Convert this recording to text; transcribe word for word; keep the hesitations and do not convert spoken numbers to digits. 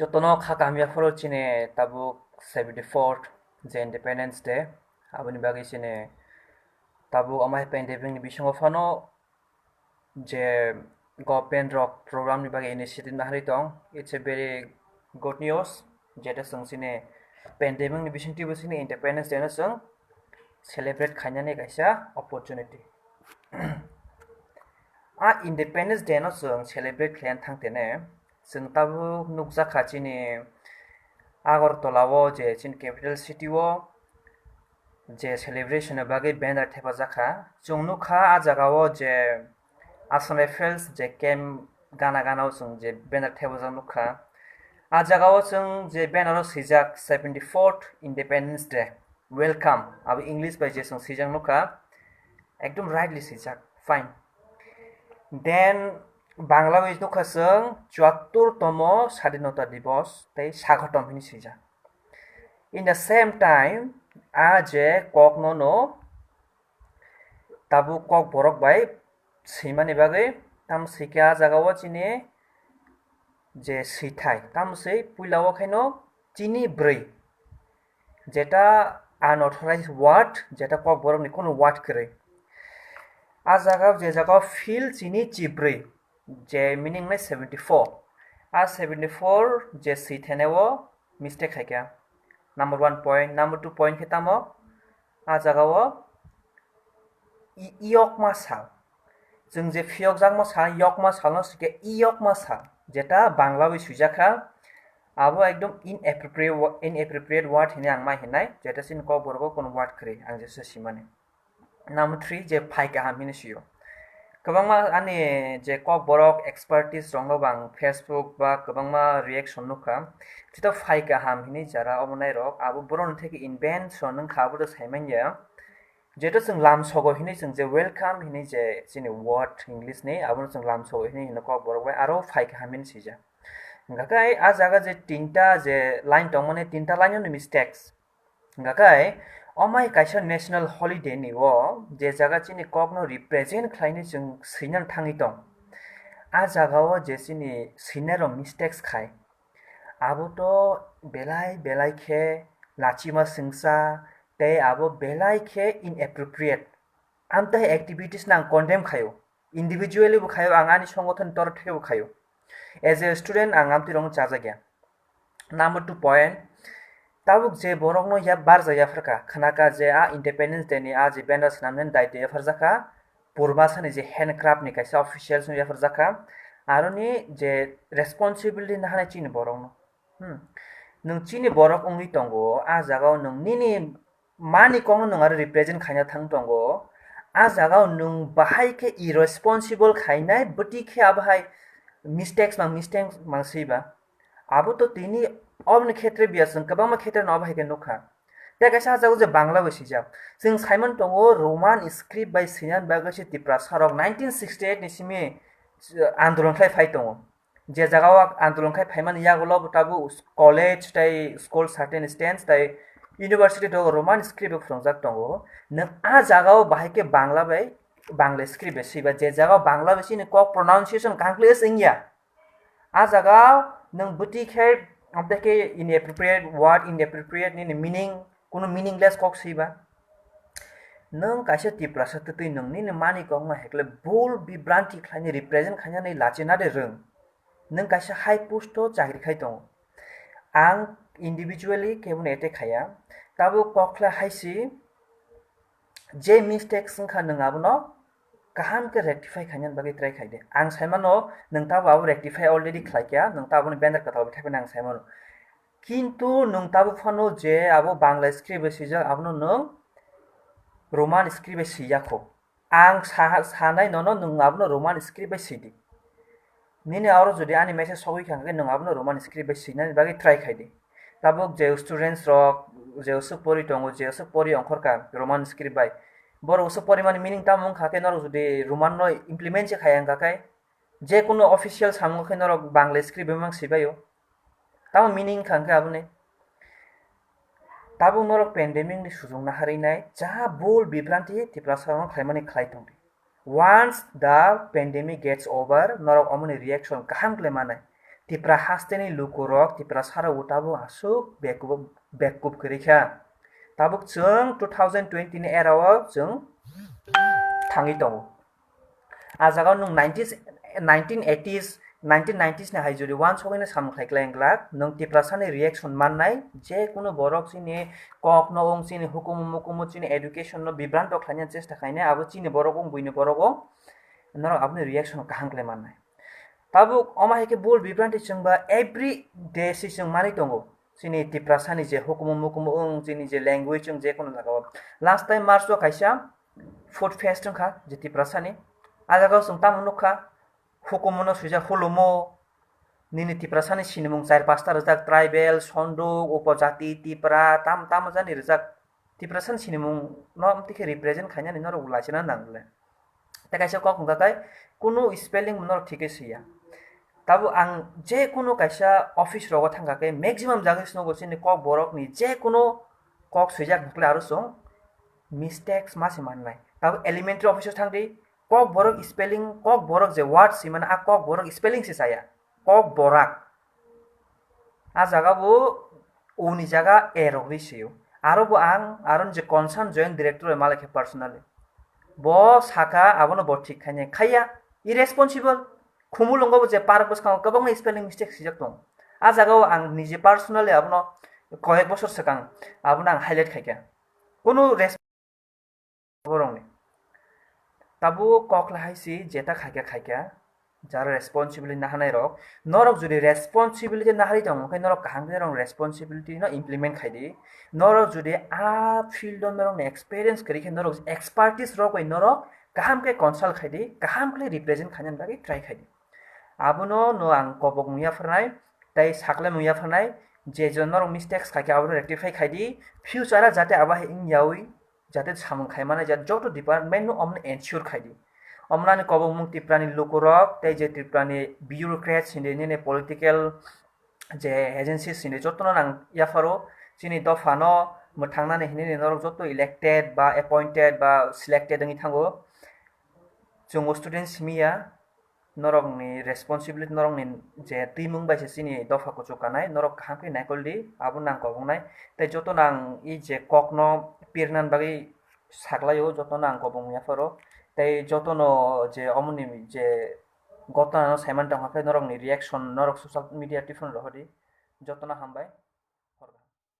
Jotono kha kaham yapharo chini tabuk seventy-fourth je Independence Day. Aboni bagwi chini tabuk amai pandemic ni bisingo phano je government rok program ni bagwi initiative naharwi tong. It's a very good news. Jeta chwng chini pandemic ni bisingtwibo chini Independence Day no chwng celebrate khainani kaisa opportunity. A Independence Day no chwng celebrate khlaiya thang tene, chwng tabuk nukjakha chini Agartala o je chini capital city o je celebration ni bagwi banner thepajak kha. Chwng nukha a jaga o je Assam Rifles je camp gana gana o chwng je banner thepajak nukha. A jaga o chwng je banner o swijak seventy-fourth Independence Day. Welcome. Abo English bai je chwng swijak nukha. Ekdom rightly swijak. Fine. Then Bangla bai nukha chwng chuattor tomo Sadhinota Divos tei Sagotom hwnwi swijak. In the same time, a je kokno no tabuk kokborok bai swimani bagwi, tamo swi khe a jaga o chini je swithai, tamo swi puila o khaino chini bwrwi, jeta unauthorized word, jeta kokborokni kunu word kwrwi. A jaga o je jaga o field chini chibrwi, je meaning nai seventy-four. A seventy-four je swi thainai o mistake khaikha. Number one point, number two point khe tamo? A jaga o i-, iyokma sal. Chwng je phiyokjakma sal, yokma salno swikhe iyokma sal. Jeta Bangla bai swijak kha, abo ekdom inappropriate wo-, inappropriate word hinwi ang ma hinai, jeta chini kokborok o kono word kwrwi, ang jesa simani. Number three, je phai kaham hinwi sio. Kwbangma ani je kokborok expertise rokno bo ang Facebook ba kwbangma reaction nukha. Chito phai kaham hinwi jara omo nairok, abo borokni theke invention wngkha, abo to saimanya. Jeto chwng lamsogo hinwi chwng je welcome hinwi je chini word English ni, abono chwng lamsogo hinwi hino kokborok bai aro phai kaham hinwi sijak. Hwnkha khe a jaga je tinta je line tongmani, tinta line no mistakes. Hwnkha khe omai kaisa national holiday ni o je jaga chini kokno represent khlainwi chwng swinani thangwi tong. A jaga o je chini swinai rok mistakes khai, abo to belai belai khe lachima swngsa tei abo belai khe inappropriate. Amtwi activities no ang condemn khaio. Individually bo khaio, ang ani songothon ni torof theke bo khaio. As a student, ang amtwi rokno chajakya. Number two point, tabuk je borokno ya barja yapharkha, khnakha je a Independence Day ni a je banner swnamnani daitwi yapharjakha, purba sani je handcraft ni kaisa officials no yapharjakha, aroni je responsibility nahanai chini borokno. Hmm. Nwng chini borok wngwi tongo, a jagao nwng nini mani kokno nwng aro represent khaina thang tongo. A jagao nwng bahai khe irresponsible khainai, bwtwi khe abo hai mistakes mang, mistakes mang swiba. Abo to tini oboni khetre biya, chwng kwbangma khetre no abo hai khe nukha. Tei kaisa a jagao je Bangla bai swijak. Chwng saimano tongo Roman script bai swinani bagwi se Tiprasa rok nineteen sixty-eight ni simi, uh, andolon khlai phai tongo. Je jagao andolon khai phaimani yagulo bo tabuk college tei school certain stands tei university dogo Roman script bo phwrwngjak tongo. Nwng a jagao bahai khe Bangla bai, Bangla script bai swiba, je jagao Bangla bai chini kok pronunciation kaham khlai se wngya. A jagao nwng bwtwi khe, abde khe inappropriate word, inappropriate nini meaning, kunu meaningless kok swiba. Nwng kaisa Tiprasa twtwi nwng nini mani kokno hekle bul bibranti khlaini represent khainani lachina de rwng. Nwng kaisa high post o chakri khai tongo. Ang individually kebono attack khaiya. Tabuk kokla hai si je mistakes wngkha nwng abono kaham khe rectify khainani bagwi try khaide. Ang saimano nwng tabuk abo rectify already khlaikha, nwng tabukni banner kwtal bai thaiphano ang saimano. Kintu nwng tabuk phano je abo Bangla script bai swijak, abono nwng Roman script bai swijak kho. Ang sa-, sanai nono nwng abono Roman script bai sidi. Nini oro jodi ani message sogwi kha hwnkhe nwng abono Roman script bai swinani bagwi try khaidi. Tabuk je students rok je usuk pori tongo, je usuk pori ongkhorkha Roman script bai, borok usuk porimani meaning tamo wngkha khe norok jodi Roman no implement se khaya wngkha khe, je kunu official samung khe norok Bangla script bai mang swibaio. Tamo meaning wngkha hwnkhe aboni. Tabuk norok pandemic ni sujung naharwi nai, ja bul bibranti Tiprasa rokno khlaimani khlai tongdi. Once the pandemic gets over, norok omoni reaction kaham khlai manai. Tipra hasteni lukurok Tiprasa rok tabuk aswk bekup bekup kwrwi kha. Tabuk chwng two thousand twenty ni era o chwng thangwi tongo. A jaga o nwng nineties, nineteen eighties, nineteen nineties ni hai jodi uansugwi no samung khlai khlai wng glak, nwng Tiprasa ni reaction mannai, je kunu borok chini kok no wng, chini hukumu mukumu, chini education no bibranto khlaina chesta khainai, abo chini borok wng, buini borok wng, norok aboni reaction kaham khlai mannai. Tabuk omo hai khe bul bibranti chwngba every day si chwng manwi tongo. Chini Tiprasa ni je hukumu mukumu wng, chini je language wng, je kunu jaga o. Last time March o kaisa food fest wngkha je Tiprasa ni. A jaga o chwng tamo nukha, hukumu no swijak hulumo, nini Tiprasa ni sinimung char pasta rijak, tribal, Sonduk, Upojati, Tipra, tam tamo jani rijak. Tiprasa ni sinimung no amtwi khe represent khainani norok bo laisana nang le. Tei kaisa kok hwnkha khe kunu spelling bo norok thik khe swiya. Tabuk ang je kunu kaisa office rogo thangkha khe maximum jagwi se nugo chini kok borok ni je kunu kok swijak hwnkhe aro chwng mistakes ma se mannai. Tabuk elementary office o thangdi, kok borok spelling, kok borok je word swimani a kok borok spelling se chaya, kok borak. A jaga bo o ni jaga a rogwi sio. Aro bo ang, aro je concern joint director bai malai khe personally. Bo saka abono bo thik khainai. Khaiya, irresponsible. Khumulwngo bo je park bwskango kwbangma spelling mistake swijak tongo. A jaga o ang nije personally abono koyek bosor swkang abono ang highlight khaikha. Kunu res-, borokni. Tabuk kok lahai si jeta khaikha khaikha, jara responsibility nahanai rok. Norok jodi responsibility naharwi tongo, khe norok kaham khe norok responsibility no implement khai di. Norok jodi a field o norok ni experience kwrwi khe norok expertise rok bai norok kaham khe consult khai di, kaham khe represent khaina bagwi try khai di. Abono no ang kobok mung yapharnai, tei sakle mung yapharnai, je jon norok mistakes khaikha abono rectify khai di, future o jate abo hai wng yaui, jate samung khaimani jat joto department no omno ensure khai di. Omno ani kobok mung Tripura ni lukurok tei je Tripura ni bureaucrats hinwi nini political je agencies hinwi jotono nang yapharo chini dopha no mwthangnani hinwi norok joto elected ba appointed ba selected wngwi thango. Chwng student simi ya, norokni responsibility, norokni je twimung bai se chini dopha kuchuk kanai, norok kaham khe naikol di, abo nang kobongnai. Tei joto nang i je kokno pirnan bagwi saklaio, joto nang kobong yapharo. Tei jotono je omoni je gotna no saiman tongkha khe norokni reaction norok social media tifon rohordi. Jotono hambai.